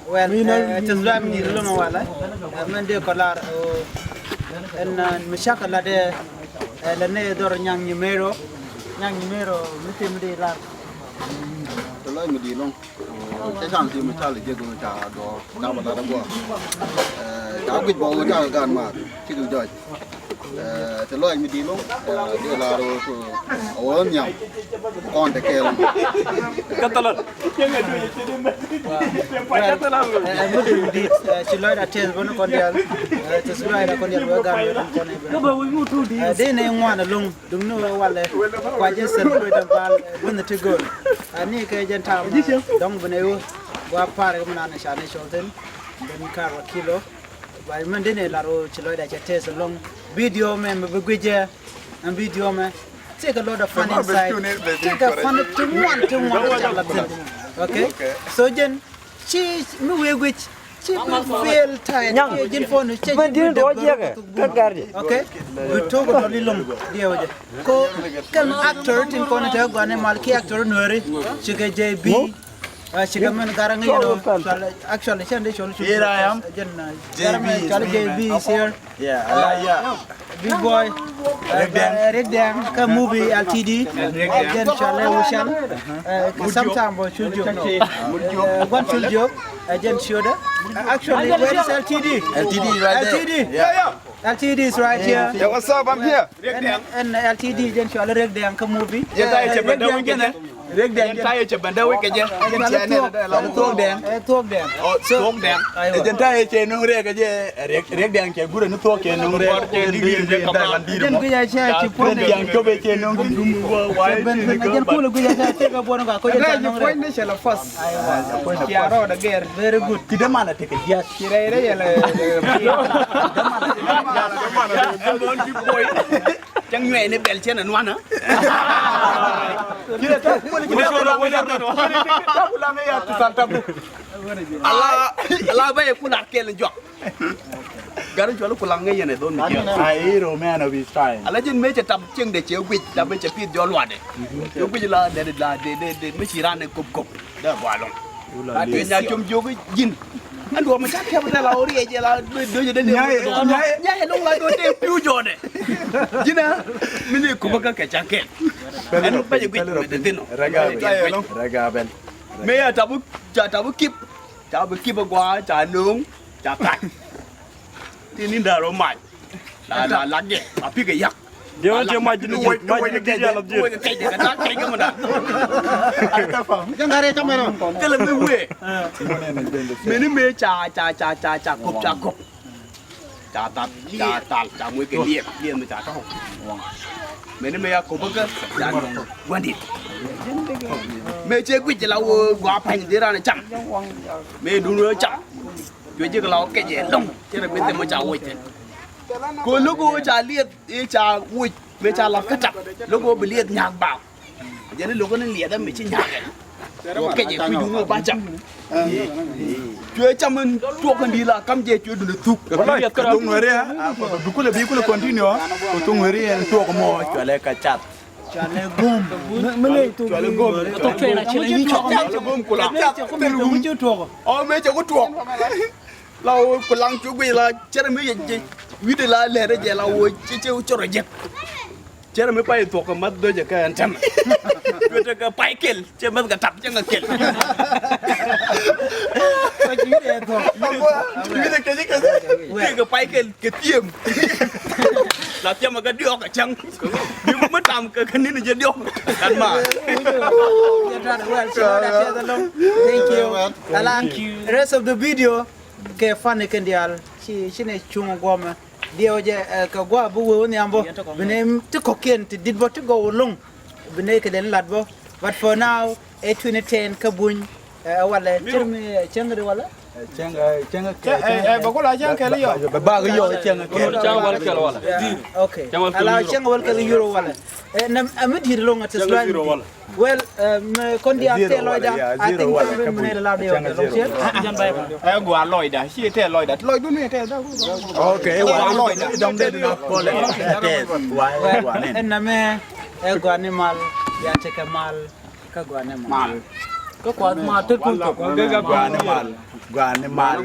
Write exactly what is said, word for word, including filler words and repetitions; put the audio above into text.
Well, eh, tɛth luac mi di̱i̱t lo̱ŋ walɛ. Eh, mɛn dee kɔ lar, eh, ɛn, eh, mi cakɛ lat dee, eh, lɛ ni dhɔr Nyaŋ Nyimero. Nyaŋ Nyimero, mi tim di lar. Tɛth luac mi di̱i̱t lo̱ŋ. Cɛ can ti mi cal jek mi ca dɔɔr, ca ba lat a guɔ. Eh, ca guic bɔ wä ca gan maar, cik jɔc. Eh, tɛth luac mi di̱i̱t lo̱ŋ, eh, di lar wä ko, a wä nhiam. Kɔn te kɛɛl. Kä thalan. Well, eh, eh, mi duŋ di̱i̱t, eh, ci lɔcda tɛth bä ni kɔn diaal. Eh, tɛth lɔcda kɔn diaal wee gan wee kɔn i̱ bä. Eh, dee ni ŋuan alo̱ŋ, duŋ ni wee walɛ. Kua jɛ celebrate bal, eh, bä ni ti go̱o̱r. Eh, ni kɛ jɛn tam, eh, dɔŋ bi ni wee. Gua par kɛ mi nan ca ni cɔl thin. Then kar wa kilo. Ba mɛn dee ni lar wee ci lɔcda cɛ tɛth alo̱ŋ. Video mɛ mi bi guic jɛ. Ɛn video mɛ, take a lot of fun inside. Take a fun ti ŋuan, ti ŋuan ca la thin. Okay? So jɛn ci mi wee guic, ci mi feel tired. Nyaŋ. Jɛn phone cɛ mɛn di̱n dɔɔ jiɛkɛ kä gari. Okay? Bi tok dɔl ilo̱ŋ diɛ wä jɛ. Ko kɛn actor tin kɔn te guani mal ki actor Nuɛri. Cikɛ J B. Ah, cikɛ mɛn Garaŋ, you know, actually, cɛn de cɔl, cɔl, here I am. Jɛn, uh, J B is here. Yeah, I like, yeah. Big boy. Rick Dɛŋ. Rick Dɛŋ, kä movie L T D. Jɛn cɔl ɛ Wucal. Sometime bɔ cul jiök. Guan cul jiök. Jɛn ciötdä. Actually, where is L T D? L T D is right there. L T D. Yeah. L T D is right here. Yeah, what's up? I'm here. Ɛn, ɛn L T D jɛn cɔal Riek Dɛŋ kä movie. Jɛn ta̱yɛ cɛ bɛn dee wec kɛ jɛ. Riek Dɛŋ jɛn ta̱yɛ cɛ bɛn dee wec kɛ jɛ. Jɛn cɛ nɛ dee la Thuɔk Dɛŋ. Ɛ Thuɔk Dɛŋ. Ɛ Thuɔk Dɛŋ. Jɛn ta̱yɛ cɛ no̱ŋ Riek kɛ jɛ. Riek Dɛŋ cɛ gurɛ ni Thuɔk cɛ no̱ŋ Riek. Jɛn guic a cɛ ci puɔ̱n. Riek Dɛŋ copɛ cɛ no̱ŋ. Jɛn kulɛ guic a cɛ cɛ kɛ buɔ̱n ka ko jɛn cɛ no̱ŋ Riek. Cia rɔɔdɛ gɛr. Very good. Ti dee manɛ tekɛ jiath. Ci rɛy rɛy yɛlɛ. Dee manɛ tekɛ jiath. Cäŋ nyuɛɛni bɛl cɛn anuanä. Ala, ala bä yɛ kular kɛl jɔak. Gari cuali kulaŋ ŋɛ yɛn ɛ dhon mi jiɛn. A hero man of his time. Ala jin mëë cɛ tap cieŋdɛ cɛ guic, tap cɛ pith jɔl wadɛ. Cɛ guic la dɛ, la dɛ, dɛ, dɛ, mi ci ran ɛ kop kop. Dee gɔaa lɔŋ. Kɛ nya com jiök ji̱n. Ɛn duɔ̱ɔ̱p mi ca kɛp dee la ɣöö riɛc ɛ la do̱c dee. Nyay, nyay. Nyay lɔŋ la do̱c dee pi̱w jɔɔdɛ. Ji̱n ɛ mi ni kupäkä kɛ ca kɛn. Ɛn bäny guic mi dee thin ɔ. Rɛga bɛl. Rɛga bɛl. Mëë ya tabu, ca tabu kip. Ca bi kip ɛ gua̱a̱, ca nööŋ, ca kac. Ti ni da̱r ɔ mac. La, la, la gɛ, a pikɛ yak. Diɛ wä jɛ mac ni ji̱, mac ni ji̱ diaal a ji̱. Wek kɛc kɛ ta̱a̱ kɛc kɛ mɛ da̱a̱. Jɛn ŋa̱r yɛ cä mɛ nɔ. Thilɛ mi wee. Mëë ni mëë ca, ca, ca, ca, ca kop, ca kop. Ca thal, ca thal, ca muec kɛ liɛp, liɛp mi ca tɔ̱. Mëë ni mëë ya kop bä kä, ca nɔŋ gua̱ndit. Mëë cɛ guic la wee gua̱a̱ pa̱ny di ran cam. Mëë dun wee cam. Cuɛ ji̱ kɛ la wä kɛc ɛ lɔ̱ŋ cɛ rɛ bi thɛm mɔ ca woc thi̱n. Kɛ lo̱k ɣöö ca liɛth i̱ ca woc mëë ca lath kä tap lo̱k ɣöö bi liɛth nya̱a̱k baaw. Jɛn i̱ lo̱k ni liɛth ɛmɛ ci nya̱a̱k ɛ. Wä kɛc ɛ kui̱ duŋ ɣöö ba cam. Cuɛ cam in tuɔk in di̱i̱t la kam jɛ cuɛ dun ɛ thuk. Kɛ thok ŋueri ɛ bi kulɛ bi kulɛ continue. Kɛ thok ŋueri ɛn tuɔk mɔ cuɛ lɛ ka cath. Cɔalɛ gom. Mi, mi lɛ tok. Cɔalɛ gom. Tok cɔalɛ na cɔalɛ yi cɔk. Cɔalɛ gom kula. Cɛ kum mi tok. Ɔ mi cɛ ku tuɔk. La o kulaŋ cu gui la cɛrɛ mi yɛ jɛ. Wi̱dɛ la lɛrɛ jɛ la o cɛ cɛ cɔrɔ jɛ. Cɛrɛ mi pay thuɔk kɛ math dɔ̱cɛ kɛ ɛn tɛmɛ. Cuɛ tekɛ pay kɛl. Cɛ mɛth kɛ tap cɛ ŋa kɛl. Wi̱dɛ kɛ jɛ kɛ jɛ. Wi̱dɛ kɛ pay kɛl kɛ thiem. La thiem kɛ diɔk kɛ cäŋ. Bi mi tam kɛ kɛ ni̱n jɛ diɔk. Kan ma. Thank you. Ala rest of the video kɛ funny kɛn diaal. Ci, ci nɛ cuŋ guɔmɛ. Diɛw jɛ, eh, kɛ gua̱a̱ bi wee wä nhiam bä. Bi nɛ ti kɔ̱kiɛn ti dit bä ti gɔw loŋ. Bi nɛ kɛ den lat bä. But for now, ɛ twenty ten kä buny, eh, walɛ cir mi, eh, cäŋ ri walɛ. Cäŋ, eh, cäŋ, eh, cäŋ, eh, bɛ kula cäŋ kɛl yɔ. Bɛ bak yɔ cäŋ kɛl. Cäŋ wal kɛl walɛ. Yeah, okay. Cäŋ wal kɛl. Ala cäŋ wal kɛl euro walɛ. Eh, na, eh, mi di̱i̱t loŋ a tɛth luany. Well, eh, mi kɔn diaal tɛth lɔcda, I think tɛth luany mi nɛ la diɔ kɛ lɔŋ ciɛ. Ɛ gua lɔcda, ci tɛth lɔcda. Lɔcdu ni tɛth da. Okay, wa lɔcda. Dɔm de na kɔlɛ. Tɛth, wa, wa ni. Ɛn na mɛ, ɛ gua ni mal, ya tekɛ mal, kä gua ni mal. Mal. Kä kuath ma tet kun thok. Guani mal. Guani mal.